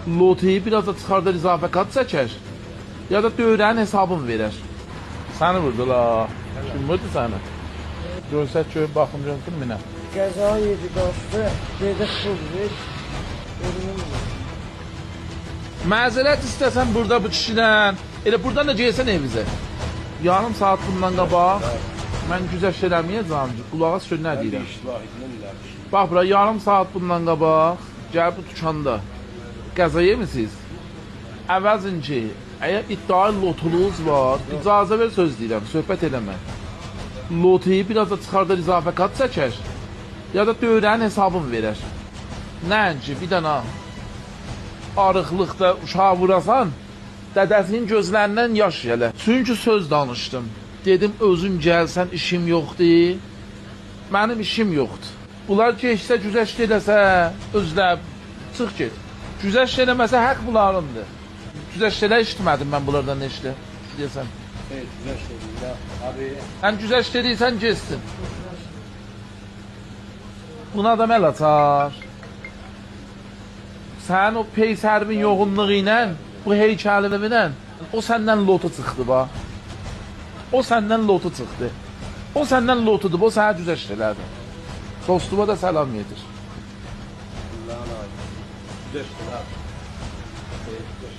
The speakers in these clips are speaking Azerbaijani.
Loteyi biraz da çıxardar izafəkat çəkər. Ya da dövrənin hesabını verər. Səni vurdu la. Kim vurdu səni? Görsək ki, baxım görsün minə. Qəza yedi qalxdı, dedi pul ver. Ölümüm var. Məzərət istəsən burada bu kişidən, elə buradan da gəlsən evizə. Yarım saat bundan qabaq mən güzəşt eləməyəcəm ki, qulağa sür nə deyirəm. Bax bura yarım saat bundan qabaq gəl bu dükanda qəza yemisiz. Əvəzin ki, əgər iddialı lotuluz var, icazə ver söz deyirəm, söhbət eləmə. Loteyi biraz da çıxardar izafəkat çəkər. Ya da dövrənin hesabını verər. Nəinki bir dənə arıqlıqda uşağı vurasan, dədəsinin gözlərindən yaş gələr. Çünki söz danışdım. Dedim özün gəlsən işim yoxdur. Mənim işim yoxdur. Bunlar keçsə güzəşt eləsə, özlə çıx get. Güzəşt eləməsə haqq bunlarındır. Güzəşt elə eşitmədim mən bunlardan nə işlə deyəsən. Evet, güzel şey ya. Abi Sən güzəşt eləyirsən getsin. Buna da əl açar. Sənin o peysərvin yoğunluğu ilə, bu heykəlinlə, o səndən lotu çıxdı bax. O səndən lotu çıxdı. O səndən lotudur, o sənə güzəşt elədi. Dostuma da salam yedir. Allah'ın abi. Güzel şey abi. Evet, güzel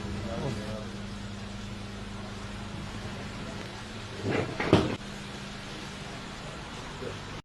şey.